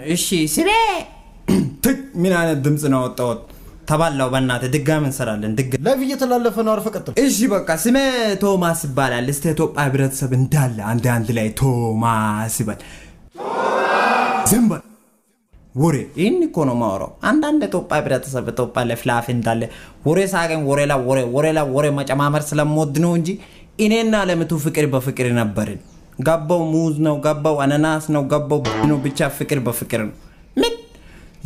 እሺ ስሜ ምን አይነት ድምፅ ነው ወጣሁት? ተባላው በእናትህ ድጋሚ እንሰራለን። ድጋሚ live እየተላለፈ ነው። አርፈህ ቀጥል። እሺ በቃ ስሜ ቶማስ ይባላል። እስቲ ኢትዮጵያ ህብረተሰብ እንዳለ አንድ አንድ ላይ ቶማስ ይባል። ዝም በል ወሬ ይህን እኮ ነው የማወራው። አንዳንድ ኢትዮጵያ ህብረተሰብ ኢትዮጵያ ለፍላፊ እንዳለ ወሬ ሳገኝ ወሬ ላይ ወሬ ወሬ ላይ ወሬ መጨማመር ስለምወድ ነው እንጂ እኔና ለምቱ ፍቅር በፍቅር ነበርን። ገባው ሙዝ ነው፣ ገባው አናናስ ነው፣ ገባው ነው፣ ብቻ ፍቅር በፍቅር ነው። ምን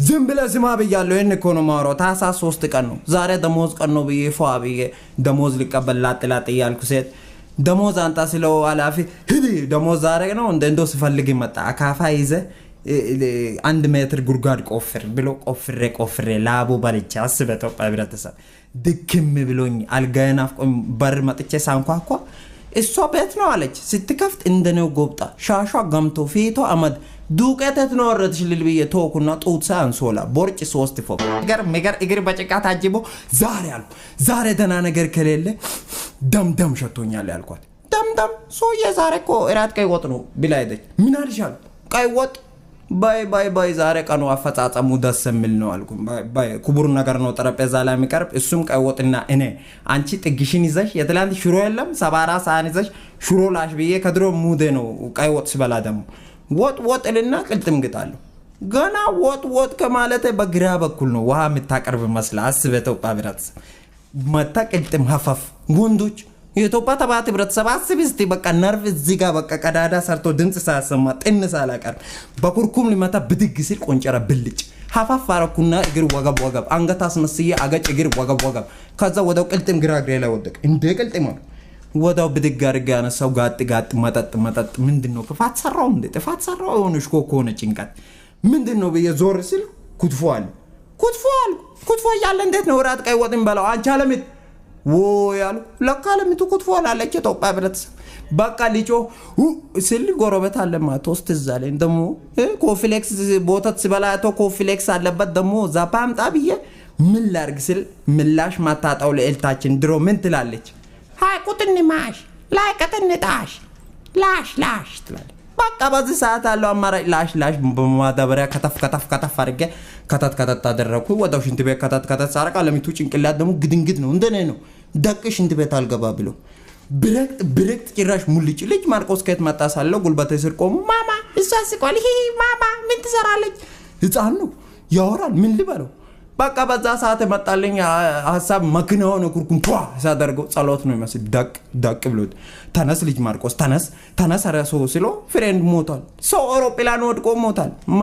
ዝም ብለህ ስማ ብያለሁ። ይህን እኮ ነው የማወራው። ታህሳስ 3 ቀን ነው ዛሬ፣ ደሞዝ ቀን ነው ብዬ ፏ ብዬ ደሞዝ ሊቀበል ላጥ ላጥ እያልኩ ሴት ደሞዝ አንጣ ስለው ኃላፊ ሂድ ደሞዝ ዛሬ ነው እንደ እንደው ስፈልግ መጣ አካፋ ይዘህ 1 ሜትር ጉድጓድ ቆፍር ብሎ ቆፍሬ ቆፍሬ ላቡ በልቼ አስበ ኢትዮጵያ ህብረተሰብ ድክም ብሎኝ አልጋዬን ናፍቆኝ በር መጥቼ ሳንኳኳ እሷ ቤት ነው አለች። ስትከፍት እንደኔው ጎብጣ ሻሿ ገምቶ ፊቷ አመድ ዱቄት የት ነው ወረድሽ ልል ብዬ ተወኩና ጡት አንሶላ ቦርጭ 3 ፎቅ ነገር ነገር እግር በጭቃ ታጅቦ ዛሬ አልኩ ዛሬ ደህና ነገር ከሌለ ደምደም ሸቶኛል ያልኳት። ደምደም ሰውዬ ዛሬ እኮ እራት ቀይ ወጥ ነው ብላ ሄደች። ምን አልሽ አልኩ። ቀይ ወጥ ባይ ባይ ባይ ዛሬ ቀኑ አፈጻጸሙ ደስ የሚል ነው አልኩ። ባይ ክቡር ነገር ነው ጠረጴዛ ላይ የሚቀርብ እሱም ቀይ ወጥና እኔ አንቺ ጥግሽን ይዘሽ የትላንት ሽሮ የለም 74 ሳህን ይዘሽ ሽሮ ላሽ ብዬ ከድሮ ሙዴ ነው ቀይ ወጥ ስበላ ደግሞ ወጥ ወጥ እልና ቅልጥም ግጣለሁ። ገና ወጥ ወጥ ከማለቴ በግራ በኩል ነው ውሃ የምታቀርብ መስላ አስበ ኢትዮጵያ ህብረተሰብ መታ ቅልጥም ሀፈፍ ወንዶች የኢትዮጵያ ተባት ህብረተሰብ አስብ እስቲ በቃ ነርቭ እዚህ ጋር በቃ ቀዳዳ ሰርቶ ድምፅ ሳያሰማ ጥን ሳላቀርብ በኩርኩም ሊመታ ብድግ ሲል ቆንጨራ ብልጭ ሀፋፍ አረኩና እግር ወገብ ወገብ አንገት አስመስዬ አገጭ እግር ወገብ ወገብ ከዛ ወደው ቅልጥም ግራ እግሬ ላይ ወደቀ። እንደ ቅልጥም አሉ ወዳው ብድግ አድርጌ ያነሳው ጋጥ ጋጥ መጠጥ መጠጥ ምንድን ነው ክፋት ሰራው እንዴ ጥፋት ሰራው የሆነ ሽኮኮ ሆነ ጭንቀት ምንድን ነው ብዬ ዞር ስል ኩትፎ አለ ኩትፎ አልኩ። ኩትፎ እያለ እንዴት ነው እራት ቀይ ወጥ እንበላው አንቺ አለሚት ወይ አልኩ። ለካ አለሚቱ ኩትፎ አላለች። ኢትዮጵያ ህብረተሰብ በቃ ልጮ ስል ጎረቤት አለማ ቶስት እዛ ላይ ደግሞ ኮፍሌክስ ቦተት ስበላ ቶ ኮፍሌክስ አለበት ደግሞ ዛፓ አምጣ ብዬ ምን ላርግ ስል ምላሽ ማታጣው ልዕልታችን ድሮ ምን ትላለች? ሀይቁትን ማሽ ላይቀትን ጣሽ ላሽ ላሽ ትላለች። በቃ በዚህ ሰዓት ያለው አማራጭ ላሽ ላሽ በማዳበሪያ ከተፍ ከተፍ ከተፍ አድርጌ ከተት ከተት አደረግኩ። ወዳው ሽንት ቤት ከተት ከተት ሳረቅ አለሚቱ ጭንቅላት ደግሞ ግድንግድ ነው እንደኔ ነው። ደቅ ሽንት ቤት አልገባ ብሎ ብረቅጥ ብረቅጥ ጭራሽ ሙልጭ ልጅ ማርቆስ ከየት መጣ ሳለው ጉልበቴ ስር ቆሞ ማማ እሷ ስቋል። ይሄ ማማ ምን ትሰራለች? ህፃን ነው ያወራል። ምን ልበለው? በቃ በዛ ሰዓት የመጣልኝ ሀሳብ መኪናውን ኩርኩም ቷ ሳደርገው ጸሎት ነው ይመስል ደቅ ደቅ ብሎት ተነስ ልጅ ማርቆስ ተነስ ተነስ ኧረ ሰው ስለው ፍሬንድ ሞቷል። ሰው አውሮፕላን ወድቆ ሞቷል።